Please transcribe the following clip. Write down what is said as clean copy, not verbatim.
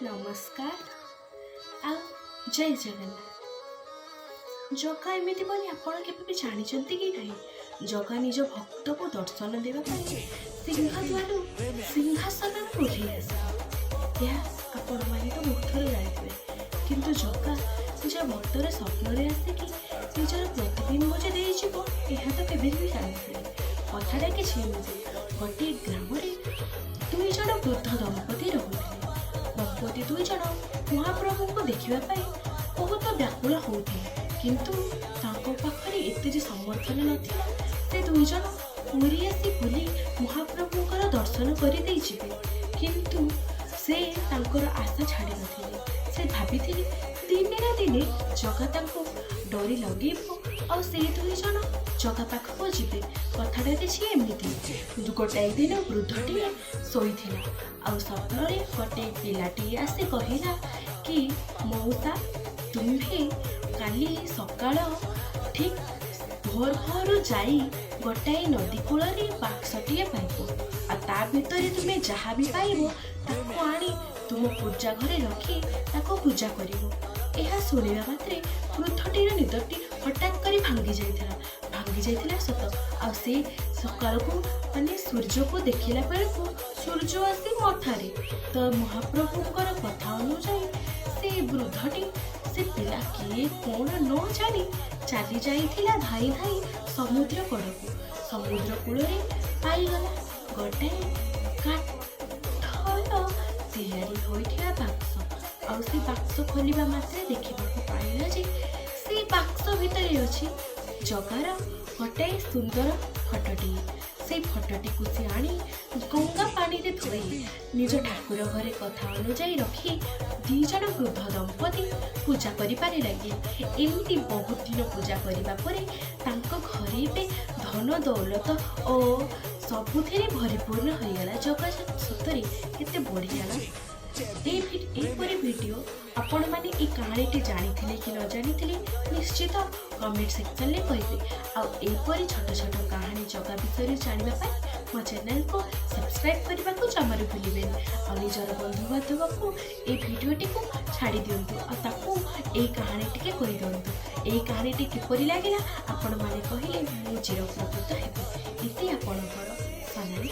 ନମସ୍କାର ଆଉ ଜୟ ଜଗନ୍ନାଥ। ଜଗା ଏମିତି ବୋଲି ଆପଣ କେବେ ବି ଜାଣିଛନ୍ତି କି ନାହିଁ? ଜଗା ନିଜ ଭକ୍ତକୁ ଦର୍ଶନ ଦେବା ପାଇଁ ସିଂହଦ୍ୱାରରୁ ସିଂହାସନରୁ ଓହ୍ଲେଇ ଆସେ। ଏହା ଆପଣମାନେ ତ ବହୁତ ଥର ଜାଣିଥିବେ। କିନ୍ତୁ ଜଗା ନିଜ ଭକ୍ତର ସ୍ୱପ୍ନରେ ଆସିକି ନିଜର ପ୍ରତିବିମ୍ବ ଯେ ଦେଇଯିବ, ଏହା ତ କେବେ ବି ଜାଣିନଥିବେ। କଥାଟା କିଛି ଏମିତି। ଗୋଟିଏ ଗ୍ରାମରେ ଦୁଇ ଜଣ ବୃଦ୍ଧ ଦମ୍ପତି ରହୁଥିଲେ। ଦମ୍ପତି ଦୁଇ ଜଣ ମହାପ୍ରଭୁଙ୍କୁ ଦେଖିବା ପାଇଁ ବହୁତ ବ୍ୟାକୁଳ ହେଉଥିଲେ, କିନ୍ତୁ ତାଙ୍କ ପାଖରେ ଏତେ ଯେ ସମର୍ଥନ ନଥିଲା, ସେ ଦୁଇ ଜଣ ପୁରୀ ଆସି ବୁଲି ମହାପ୍ରଭୁଙ୍କର ଦର୍ଶନ କରିଦେଇଯିବେ। କିନ୍ତୁ ସେ ତାଙ୍କର ଆଶା ଛାଡ଼ି ନଥିଲେ। ସେ ଭାବିଥିଲେ, ଦିନେ ନା ଦିନେ ଜଗା ତାଙ୍କୁ ଡୋରି ଲଗେଇବ ଆଉ ସେଇ ଦୁଇ ଜଣ ଜଗା ପାଖକୁ ଯିବେ। କଥାଟା କିଛି ଏମିତି। ଗୋଟାଏ ଦିନ ବୃଦ୍ଧଟିଏ ଶୋଇଥିଲା ଆଉ ସ୍ୱପ୍ନରେ ଗୋଟିଏ ପିଲାଟିଏ ଆସି କହିଲା କି, "ମଉସା, ତୁମ୍ଭେ କାଲି ସକାଳ ଠିକ୍ ଭୋର ଭୋରୁ ଯାଇ ଗୋଟାଏ ନଦୀ କୂଳରେ ବାକ୍ସଟିଏ ପାଇବ ଆଉ ତା ଭିତରେ ତୁମେ ଯାହା ବି ପାଇବ, ତାକୁ ଆଣି ତୁମ ପୂଜା ଘରେ ରଖି ତାକୁ ପୂଜା କରିବ।" ଏହା ଶୁଣିବା ମାତ୍ରେ ବୃଦ୍ଧଟିର ନିଦଟି ହଠାତ୍ କରି ଭାଙ୍ଗି ଯାଇଥିଲା। ଭାଙ୍ଗି ଯାଇଥିଲା ସତ, ଆଉ ସେ ସକାଳକୁ ମାନେ ସୂର୍ଯ୍ୟକୁ ଦେଖିଲା ବେଳକୁ ସୂର୍ଯ୍ୟ ଆସି ମଥାରେ। ତ ମହାପ୍ରଭୁଙ୍କର କଥା ଅନୁଯାୟୀ ସେ ବୃଦ୍ଧଟି ସେ ପିଲା କିଏ କ'ଣ ନ ଜାଣି ଚାଲି ଯାଇଥିଲା ଧାଇଁ ଧାଇଁ ସମୁଦ୍ର କଡ଼କୁ। ସମୁଦ୍ର କୂଳରେ ପାଇଗଲା ଗୋଟାଏ କାଠର ତିଆରି ହୋଇଥିବା ବାକ୍ସ। ଆଉ ସେ ବାକ୍ସ ଖୋଲିବା ମାତ୍ରେ ଦେଖିବାକୁ ପାଇଲା ଯେ ସେ ବାକ୍ସ ଭିତରେ ଅଛି ଜଗାର ଗୋଟାଏ ସୁନ୍ଦର ଫଟୋଟିଏ। ସେଇ ଫଟୋଟିକୁ ସେ ଆଣି ଗଙ୍ଗା ପାଣିରେ ଧୋଇ ନିଜ ଠାକୁର ଘରେ କଥା ଅନୁଯାୟୀ ରଖି ଦି ଜଣ ବୃଦ୍ଧ ଦମ୍ପତି ପୂଜା କରିବାରେ ଲାଗିଲେ। ଏମିତି ବହୁତ ଦିନ ପୂଜା କରିବା ପରେ ତାଙ୍କ ଘରେ ଏବେ ଧନ ଦୌଲତ ଓ ସବୁଥିରେ ପରିପୂର୍ଣ୍ଣ ହୋଇଗଲା। ଜଗା ସତରେ କେତେ ବଢ଼ିଆ ନା? ଏହିପରି ଭିଡ଼ିଓ ଆପଣମାନେ ଏଇ କାହାଣୀଟି ଜାଣିଥିଲେ କି ନ ଜାଣିଥିଲେ, ନିଶ୍ଚିତ କମେଣ୍ଟ ସେକ୍ସନରେ କହିବେ। ଆଉ ଏହିପରି ଛୋଟ ଛୋଟ କାହାଣୀ ଜଗା ବିଷୟରେ ଜାଣିବା ପାଇଁ ମୋ ଚ୍ୟାନେଲକୁ ସବସ୍କ୍ରାଇବ୍ କରିବାକୁ ଜମାରୁ ଭୁଲିବେନି। ଆଉ ନିଜର ବନ୍ଧୁବାନ୍ଧବକୁ ଏଇ ଭିଡ଼ିଓଟିକୁ ଛାଡ଼ି ଦିଅନ୍ତୁ ଆଉ ତାକୁ ଏଇ କାହାଣୀ ଟିକେ କହିଦିଅନ୍ତୁ। ଏଇ କାହାଣୀଟି କିପରି ଲାଗିଲା, ଆପଣମାନେ କହିଲେ ମୁଁ ଚିରଉପକୃତ ହେବି। ଇତି, ଆପଣଙ୍କର ସୋନାଲି।